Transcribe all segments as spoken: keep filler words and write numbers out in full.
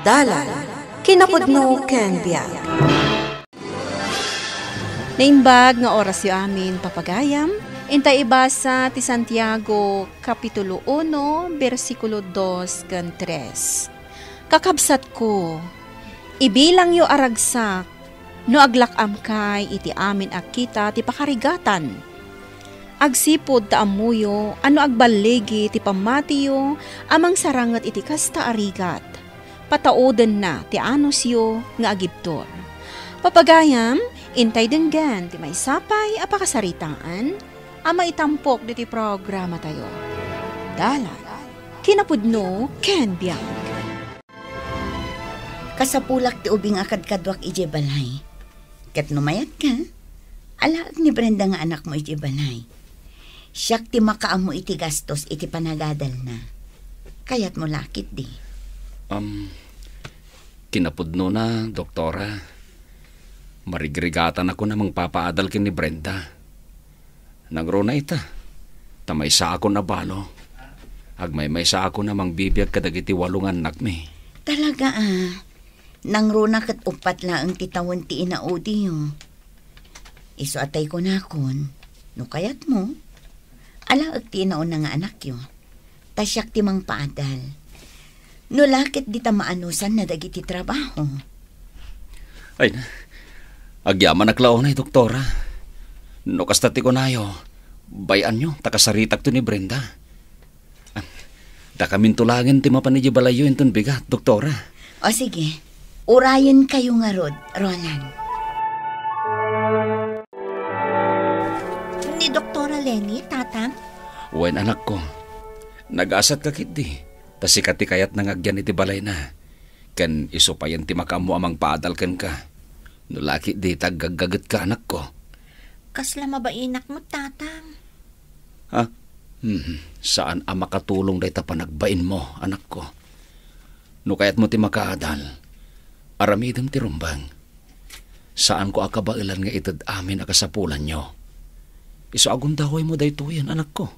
Dalan, kinapudno ken biag. Naimbag nga orasyo amin, papagayam, intay ibasa ti Santiago, Kapitulo uno, bersikulo dos ken tres. Kakabsatko, ibilangyo a ragsak no aglak-amkay iti amin a kita ti pakarigatan. Agsipud ta ammoyo a no agballigi ti pammatiyo a mangsaranget iti kasta a rigat, pataudenna ti anusyo nga agibtur. Papagayam, intay denggen ti maysa pay a pakasaritaan a maitampok ditoy programatayo. Dalan, kinapudno ken biag. Kasapulak ti ubing a kadkaduak idiay balay. Ket no mayatka, alaek ni Brenda nga anakmo idiay balay. Siak ti makaammo iti gastos iti panagadalna. Kayatmo la ketdi? Am, kinapudnona, doktora. Marigrigatanakon a mangpapaadal ken ni Brenda. Nangruna ita, ta maysaakon a balo. Agmaymaysaakon a mangbibiag kadagiti walo nga annakmi. Talaga, a? Nangruna ket uppat laeng ti tawen ti inaodiyo. Isu a tay kunakon, no kayatmo, alaek ti inauna nga anakyo. Ta siak ti mangpaadal. No la ket dita maanusanna dagiti trabaho. Ay na, agyamanak la unay, doktora. No kasta ti kunayo, bay-anyo, ta kasaritakto ni Brenda. Dakaminto laengen ti mapan idiay balayyo inton bigat, doktora. O sige, urayenkayo ngarud, Roland. Ni Doktora Lenny, Tatang? Wen, anakko. Nagasatka ketdi, ta sika ti kayatna nga agyan iti balayna. Ken isu payen ti makaammo a mangpaadal kenka. No la ketdi ta aggaggagetka, anakko. Kasla mabainak met, Tatang. Ha? Hmm, saan a makatulong dayta panagbainmo, anakko. No kayatmo ti makaadal, aramidem ti rumbeng. Saanko a kabaelan nga ited amin a kasapulanyo. Isu a gundawaymo daytoyen, anakko,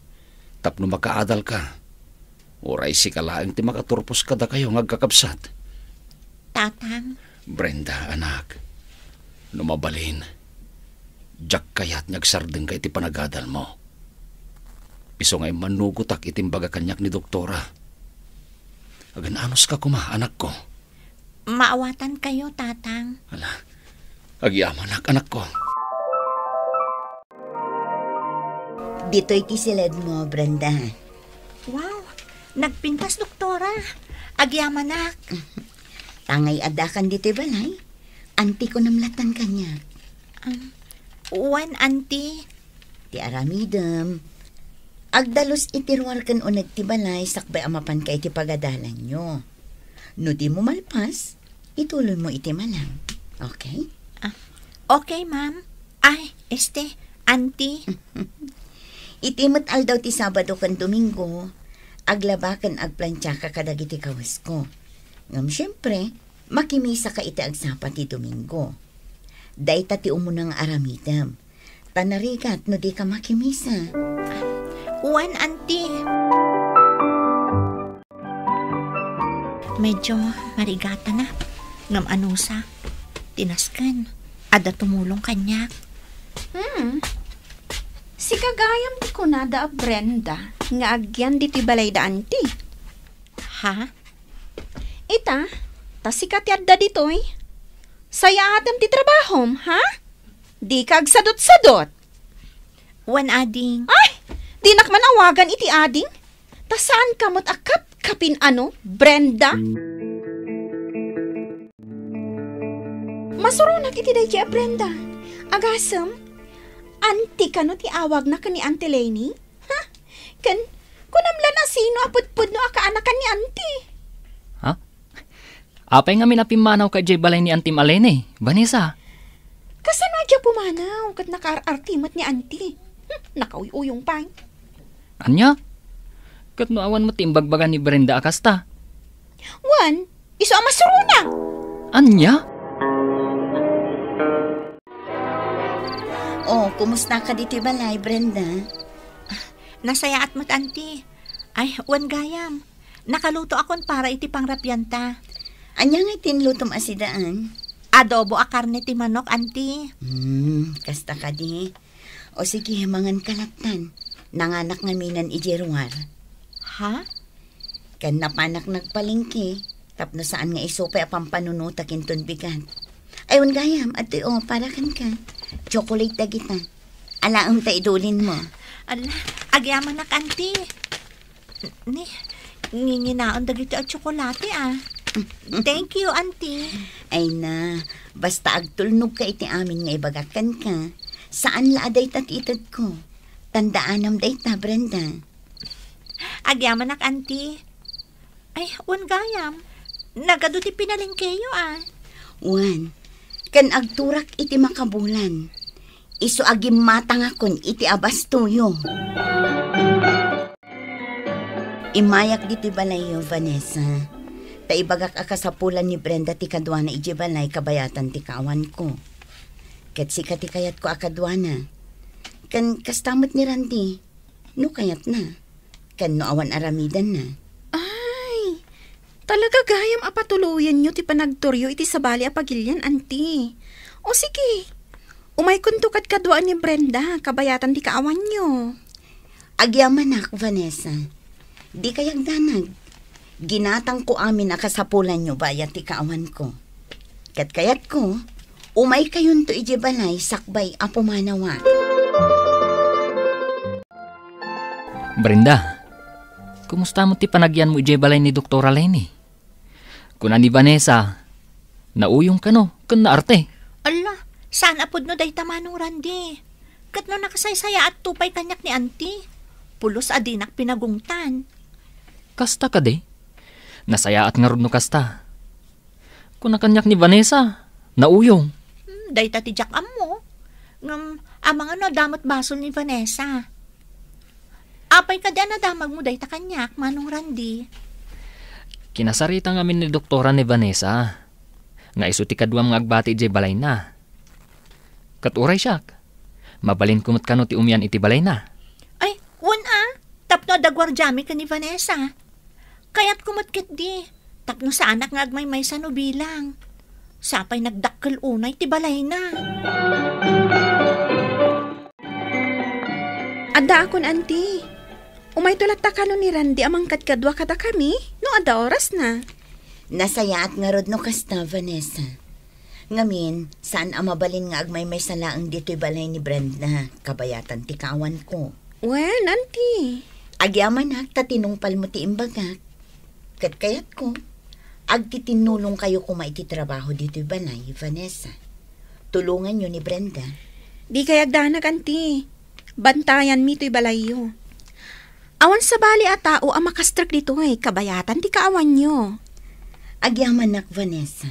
tapno makaadalka. Uray sika laeng ti makaturpos kadakayo nga agkakabsat. Tatang. Brenda, anak, no mabalin, diak kayat nga agsardengka iti panagadalmo. Isu nga immannugotak iti imbaga kaniak ni doktora. Agan-anuska koma, anakko. Maawatankayo, Tatang. Ala, agyamanak, anakko. Ditoy ti siledmo, Brenda. Wow, nagpintas, Doktora. Agyamanak. Tangay addakan ditoy balay. Anti ko namlatan kaniak. Um, wen, Anti. Ti aramidem, agdalus iti ruar ken uneg ti balay sakbay a mapanka iti pagadalanyo. No dimo malpas, ituloymo iti malam. Okay? Ah, okay, ma'am. Ay, este, Auntie. Iti met aldaw ti Sabado ken Domingo, aglaba ken agplantiaka kadagiti kawesko. Ngem siempre, makimisaka iti agsapa ti Domingo. Dayta ti umuna nga aramidem. Ta narigat no dika makimisa. Wen, Auntie. Medyo marigatan a. Ngem anusa, ti nasken, adda tumulong kaniak. Hmm. Sika gayam ti kunada a Brenda nga agyan ditoy balayda, Auntie. Ha? Ita, ta sika ti adda ditoy. Sayaatem ti trabahom, ha? Dika agsadutsadut. Wen, ading. Ay, dinak man awagan iti ading. Ta saanka met a kapkapin, ano, Brenda? Masuronak iti daydiay a Brenda. Agasem, Auntie kano ti awagna ken ni Auntie Leni? Ha? Ken, kunam la no sino a pudpudno a kaanakan ni Auntie? Ha? Apay ngamin a pimmanawka idiay balay ni Auntie Malene, Vanessa? Kasano a diak pumanaw ket nakaar-arti met ni Auntie? Hmm, nakauyuyong pay. Ania? Ket no awan met ti imbagbaga ni Brenda a kasta? Wen, isu a masuronak. Ania? Oh, kumusta ka ditoy balay, Brenda? Nasayaat met, Auntie. Ay, wen gayam. Nakalutoakon para iti pangrapianta. Ania ngay ti inlutom a sidaan? Adobo a karne ti manok, Auntie. Hmm, kasta kadi. O sige, mangan ka lattan. Nanganak ngamin idiay ruar. Ha? Ken napanak nagpalengke, tapno saan nga isu pay a pampanunotak inton bigat. Ay, wen gayam, adtoy o, para kenka. Chocolate dagita. Alaem ta idulinmo. Ala, agyamanak, Auntie. Ni, nginginaon dagiti a tsokolate, ah. Thank you, Auntie. Ay na, basta agtulnogka iti amin nga ibagak kenka. Saan la a dayta ti itedko. Tandaanam dayta, Brenda. Agyamanak, Auntie. Ay, wen gayam. Nagadu ti pinalengkeyo, ah. Wen, ken agturak iti makabulan. Isu a gimmatangakon iti abastoyo. Immayak ditoy balayyo, Vanessa. Ta ibagak a kasapulan ni Brenda ti kaduana idiay balay kabayatan ti kaawanko. Ket sika ti kayatko a kaduana. Ken kasta met ni Randy, no kayatna. Ken no awan aramidenna. Ay, talaga gayam a patuloyenyo ti panagturyo iti sabali a pagilian, Auntie. O sige, umaykonto kadkadua ni Brenda, kabayatan ti kaawanyo. Agyamanak, Vanessa. Dika agdanag. Ginatangko amin a kasapulanyo bayat ti kaawanko. Ket kayatko, umaykayonto idiay balay sakbay a pumanawak. Brenda, kumusta met ti panagyanmo idiay balay ni Doktora Lenny? Kuna ni Vanessa, nauyong kano ken naarte. Ala, saan a pudno dayta, Manong Randy. Ket no nakasaysayaatto pay kaniak ni Auntie, pulos a dinak pinagungtan. Kasta kadi? Nasayaat ngarud no kasta. Kuna kaniak ni Vanessa, nauyong. Hmm, dayta ti diak ammo. Ngem, amangan no adda met basol ni Vanessa. Apay kadi a nadamagmo dayta kaniak, Manong Randy? Kinasarita ngamin ni Doktora ni Vanessa nga isu ti kaduam nga agbati idiay balayna. Ket uray siak, mabalinko met kano ti umian iti balayna. Ay, wen a, tapno adda guardiami ken ni Vanessa. Kayatko met ketdi, tapno saanak nga agmaymaysa no bilang. Sapay nagdakkel unay ti balayna. Addaakon, Auntie. Umayto latta kano ni Randy a mangkadkadua kadakami no adda orasna. Nasayaat ngarud no kasta, Vanessa. Ngamin, saan a mabalin nga agmaymaysa laeng ditoy balay ni Brenda, kabayatan ti kaawanko. Wen, Auntie. Agyamanak ta tinungpalmo ti imbagak. Ket kayatko, agtitinnulongkayo koma iti trabaho ditoy balay, Vanessa. Tulonganyo ni Brenda. Dikay agdanag, Auntie. Bantayanmi toy balayyo. Awan sabali a tao a makastrek ditoy, kabayatan ti kaawanyo. Agyamanak, Vanessa.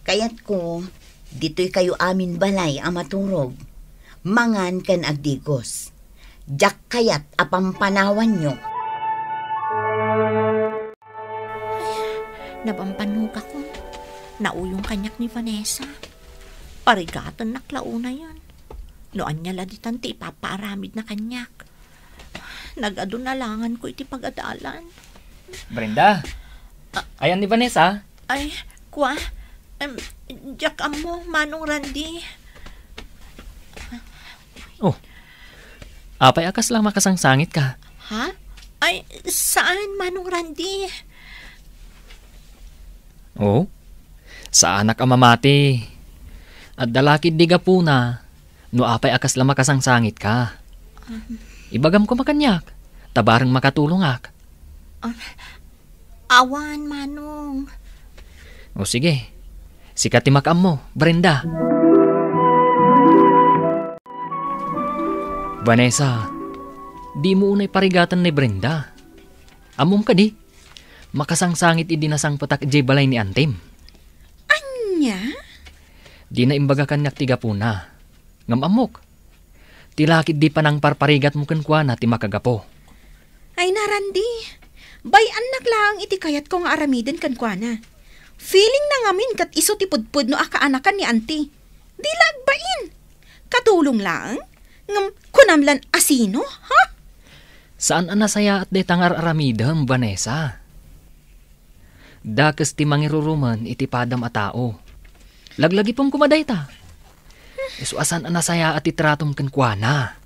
Kayatko, ditoy kayo amin balay a maturog, mangan ken agdigos. Diak kayat a pampanawanyo. Ay, nabambanogakon. Nauyong kaniak ni Vanessa. Parigatennak la unayen. No ania la ditan ti ipapaaramidna kaniak. Nagadu nalanganko iti pagadalan. Brenda? Ah. Ayan ni Vanessa? Ay, kua? Em, diak ammo, Manong Randy. Oh. Apay a kasla makasangsangitka? Ha? Ay, saan, Manong Randy? Oh? Saanak a mamati. Adda la ketdi gapuna no apay a kasla makasangsangitka. Um. Ibagam koma kaniak, ta bareng makatulongak. Um, awan, Manong. O sige, sika ti makaammo, Brenda. Vanessa, dimo unay parigaten ni Brenda. Ammom kadi, makasangsangit idi nasangpetak idiay balay ni antim. Ania? Dina imbaga kaniak ti gapuna. Ngem ammok, ti laketdi panangparparigatmo kenkuana ti makagapu. Ay na, Randy, bay-annak laeng iti kayatko nga aramiden kenkuana. Feelingna ngamin ket isu ti pudpudno a kaanakan ni anti. Di la agbain. Katulong laeng? Ngem kunam lan a sino, ha? Saan a nasayaat dayta nga ar-aramidem, Vanessa. Dakes ti mangirurumen iti padam a tao. Laglagipem koma dayta. Isu a saan a nasayaat ti tratom kenkuana.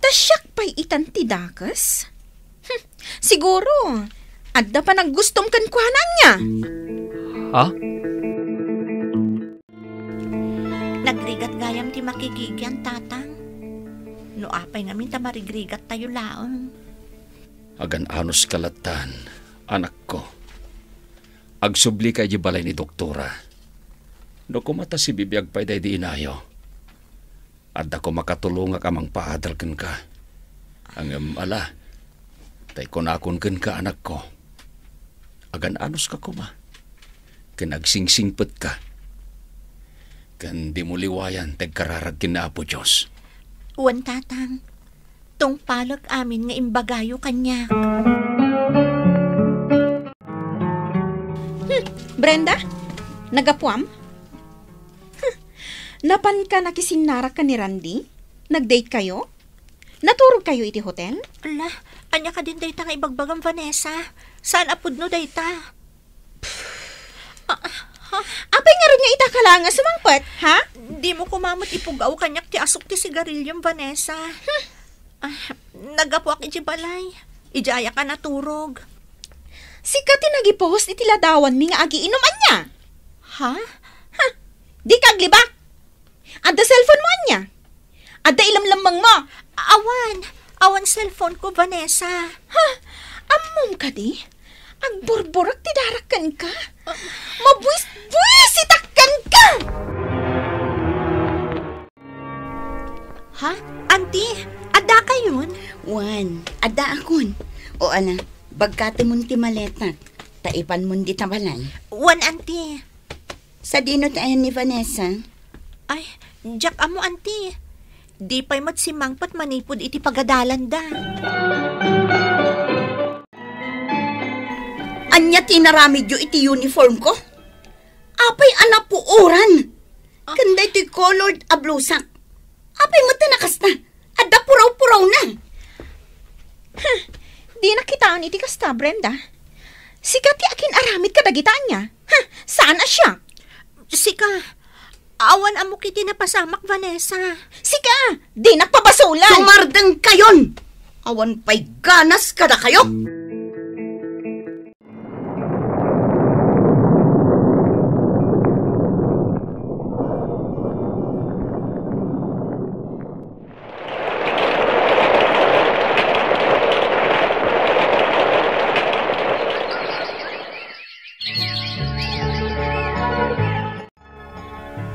Ta siak pay itan ti dakes? Hmm, siguro, adda panaggustom kenkuana ania? Ha? Nagrigat gayam ti makigigian, Tatang. No apay ngamin ta marigrigattayo laeng. Agan-anos ka lattan, anakko. Agsubli ka idiay balay ni doktora. No koma ta sibibiag pay daydi inayo, adda koma katulongak a mangpaadal kenka. Ngem ala, tay kunakon kenka, anakko, agan-anos ka koma, ken agsingsingpet ka, ken dimo liwayan ti agkararag ken ni Apo Dios. Wen, Tatang. Tungpalek amin nga imbagayo kaniak. Hmm, Brenda? Nagapuam? Hmm, napanka nakisinnarak ken ni Randy? Nag-date kayo? Naturog kayo iti hotel? Ala, ania kadin dayta nga ibagbagam, Vanessa? Saan a pudno dayta? Ah, ha? Apay ngarud nga ita ka laeng a sumangpet, ha? Dimo koma met ipug-aw kaniak ti asuk ti sigarilyom, Vanessa. Hmm. Ah, naggapuak iti balay. Idiayak a naturog. Sika ti nagipos iti ladawanmi nga agiinum ania? Ha? Ha? Dika aglibak! Adda cellphone mo ania? Adda ilemlemmeng mo? Awan. Awan cellphone ko, Vanessa. Ha? Ammom kadi? Agburburek ti darak kenka? Ah. Mabuisbuisitak kenka! Ha? Auntie, adda kayon? Wen, adda akon. O ala, bagkatemon ti maletak, ta ipanmon dita balay. Wen, Auntie. Sadino ti ayan ni Vanessa? Ay, diak ammo, Auntie. Di pay met simmangpet manipud iti pagadalanda. Ania ti inaramidyo iti uniform ko? Apay a napuoran? Ah. Ken daytoy colored a blusak. Apay met a nakasta? Adda puraw-purawna. Huh, dina kitaen iti kasta, Brenda. Sika ti akin-aramid kadagita ania? Huh, saan a siak? Sika, awan ammok iti napasamak, Vanessa. Sika, dinak pabasolan. Sumardeng kayon! Awan pay ganas kadakayo!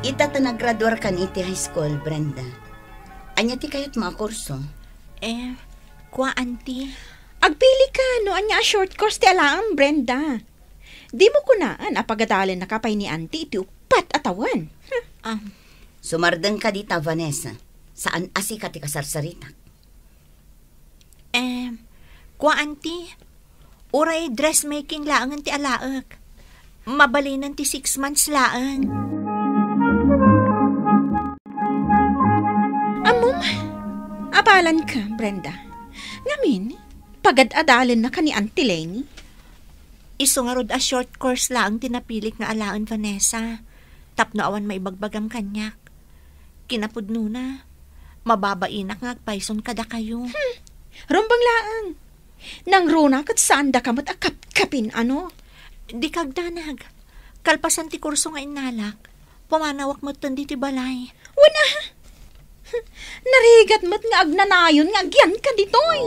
Ita ta nagraduarkan iti high school, Brenda. Ania ti kayatmo a kurso? Eh, kua, Auntie. Agpili ka no ania a short course ti alaem, Brenda. Dimo kunaan a pagadalennaka pay ni Auntie iti uppat a tawen. Huh. Ah. Sumardeng ka dita, Vanessa. Saan a sika ti kasarsaritak. Em, kua, Auntie, uray dressmaking laengen ti alaek. Mabalinen ti six months laeng. Ammom, abalanka, Brenda. Ngamin, pagad-adalennaka ni Auntie Leni. Isu ngarud a short course laeng ti napilik nga alaen, Vanessa, tapno awan maibagbagam kaniak. Kinapudnona, mababainak nga agpayson kadakayo. Hmm, rumbeng laeng. Nangruna ket saandaka met a kapkapin, ano? Dika agdanag. Kalpasan ti kurso nga innalak, pumanawak metten ditoy balay. Wen a? Narigat met nga agnanayon nga agyanka ditoy.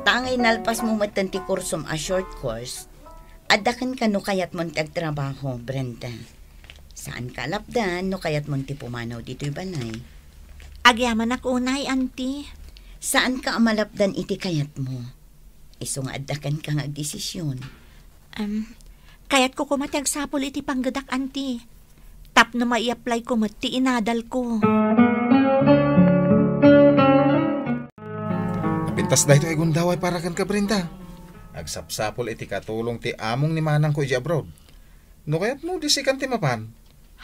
Ta nga inalpasmo metten ti kursom a short course, adda kenka no kayatmon ti agtrabaho, Brenda. Saanka a lapdan no kayatmon ti pumanaw ditoy balay. Agyamanak unay, Auntie. Saanka a malapdan iti kayatmo. Isu nga adda kenka nga agdesisyon. Em, kayatko koma ti agsapul iti panggedak, Auntie. Tapno mai-apply ko met ti inadal ko. Napintas daytoy a gundaway para kenka, Brenda. Agsapsapul iti katulong ti among ni manangko idiay abroad. No kayatmo, disikan ti mapan.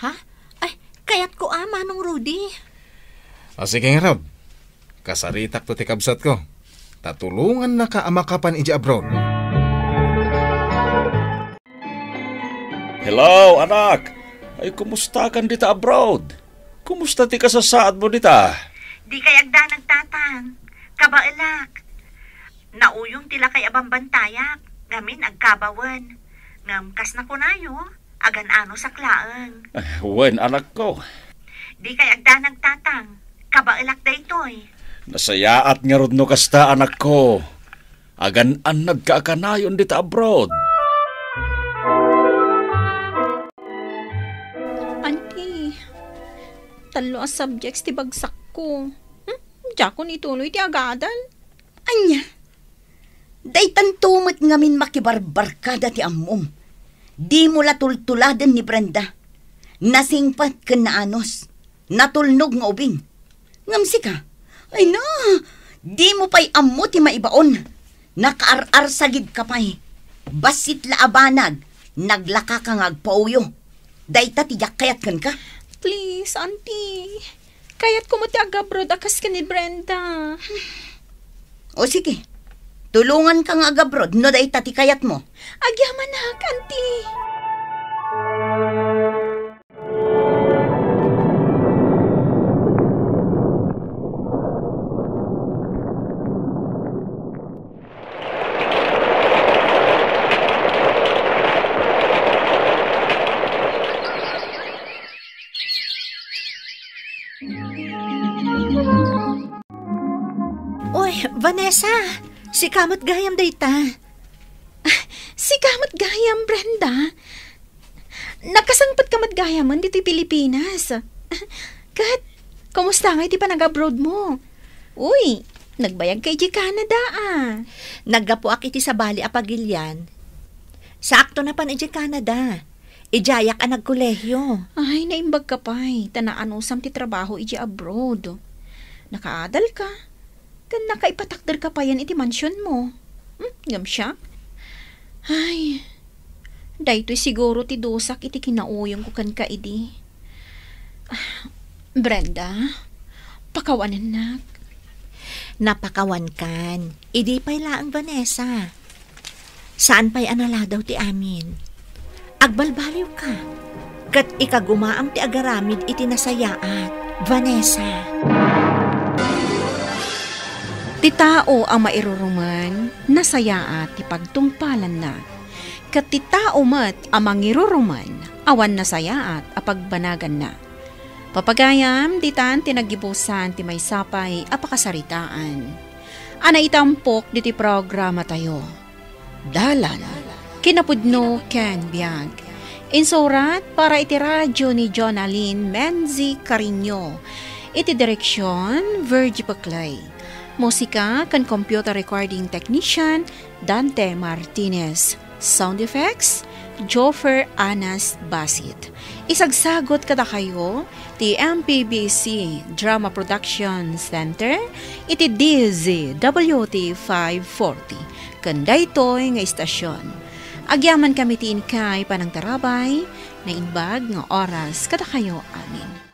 Ha? Ay, kayatko a, Manong Rudy. O sige ngarud, kasaritakto ti kabsatko, ta tulongannaka a makapan idiay abroad. Hello, anak! Ay, kumustakan dita abroad? Kumusta ti kasasaadmo dita? Dikay agdanag, Tatang. Kabaelak. Nauyong ti lakay a bambantayak, ngamin agkabawen. Ngem kas nakunayo, agan-anosak laeng. Ah, wen, anakko. Dikay agdanag, Tatang. Kabaelak daytoy. Nasayaat ngarud no kasta, anakko. Agan-annadka a kanayon dita abroad. Auntie, tallo a subjects ti bagsakko. Hmm? Diakon ituloy ti agadal. Ania? Daytanto met ngamin makibarbarkada ti ammom. Dimo la tultuladen ni Brenda. Nasingpet ken naanus. Natulnog nga ubing. Ngem sika, ay na, dimo pay ammo ti maibaon. Nakaar-arsagidka pay. Bassit la a banag, naglakaka nga agpauyo. Dayta ti diak kayat kenka. Please, Auntie. Kayatko met ti agabroad a kas ken ni Brenda. O sige, tulonganka nga agabroad no dayta ti kayatmo. Agyamanak, Auntie. Oy, Vanessa! Sika met gayam dayta. Ah, sika met gayam, Brenda. Nakasangpetka met gayamen ditoy Pilipinas. Ket, kumusta ngay ti panag-abroad mo? Uy, nagbayagka idiay Canada, a. Naggapuak iti sabali a pagilian. Saakto napan idiay Canada. Idiayak a nagkolehiyo. Ay, naimbagka pay, ta naanusam ti trabaho idiay abroad. Nakaadalka. Ken nakaipatakderka payen iti mansionmo. Hmm, ngem siak? Ay, daytoy siguro ti dusak iti kinauyongko kenka idi. Ah, Brenda, pakawanennak. Napakawankan. Idi pay laeng, Vanessa. Saan pay a naladaw ti amin. Agbalbaliwka, ket ikagumaam ti agaramid iti nasayaat, Vanessa. Ti tao a mairurumen, nasayaat ti pagtungpalanna. Ket ti tao met a mangirurumen, awan nasayaat a pagbanaganna. Papagayam, ditan ti naggibusan ti maysa pay a pakasaritaan a naitampok ditoy programatayo. Dalan, kinapudno ken biag. Insurat para iti radyo ni Jonalyn Menzi Cariño. Iti direksion, Virgie Peclay. Musika ken computer recording technician, Dante Martinez. Sound effects, Joffer Anas Basit. Isagsagut kadakayo ti M P B C Drama Production Center iti D Z W T five forty ken daytoy nga istasyon. Agyamankami ti inkay panangtarabay, naimbag nga oras kadakayo amin.